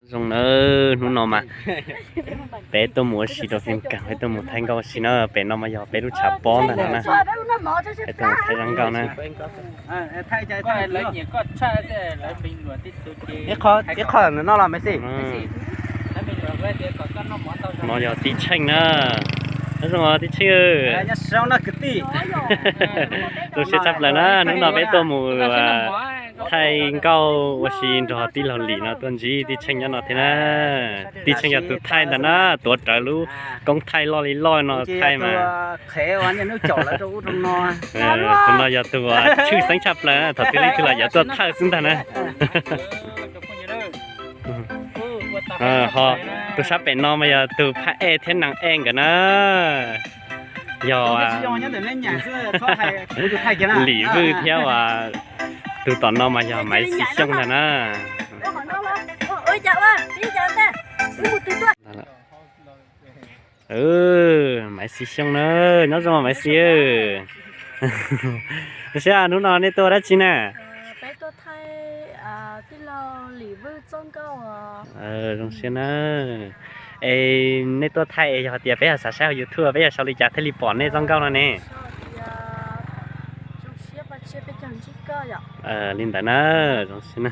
Zoo na, hnub no mas peb tuaj mus ua si rau Fij Kam, peb tuaj mus thaij nkauj ua si na, pem no mas yog peb lub tshav pob ntag no na. Peb tuaj mus thaij zaj nkauj na. Ib qho no los Maiv Xis. No yog Tij Tsheej na. Nyob zoo Tij Tsheej. Zoo siab tshaj plaws na, hnub no peb tuaj mus thaij nkauj ua si nrog tij laug Lim no, tuaj ntsib Tij Tsheej nyob no thiab na. Tij Tsheej yog tus thaij ntag na, tuav rawv lub koob thaij loj li loj no thaij mas. Tus no yog tus tshwj xeeb tshaj plaws, thaum twg leej twg los yuav tuaj thawj xwb ntag na. Ho tus sab pem no mas yog tus phab ej thiab nees ej nkawd na. Yog Lim Vwj thiab uas tus tom no mas yog Maiv Xis Xyooj ntag na. Maiv Xis Xyooj na, nyob zoo Maiv Xis. Tab sis hnub no nej tuaj ua dab tsi na? Zoo siab na. Es nej tuaj thaij es yog hais tias peb yog xav saib hauv YouTube peb yog sau li cas thiaj li pom nej txoj nkauj no ne? Li ntawd na, zoo siab na.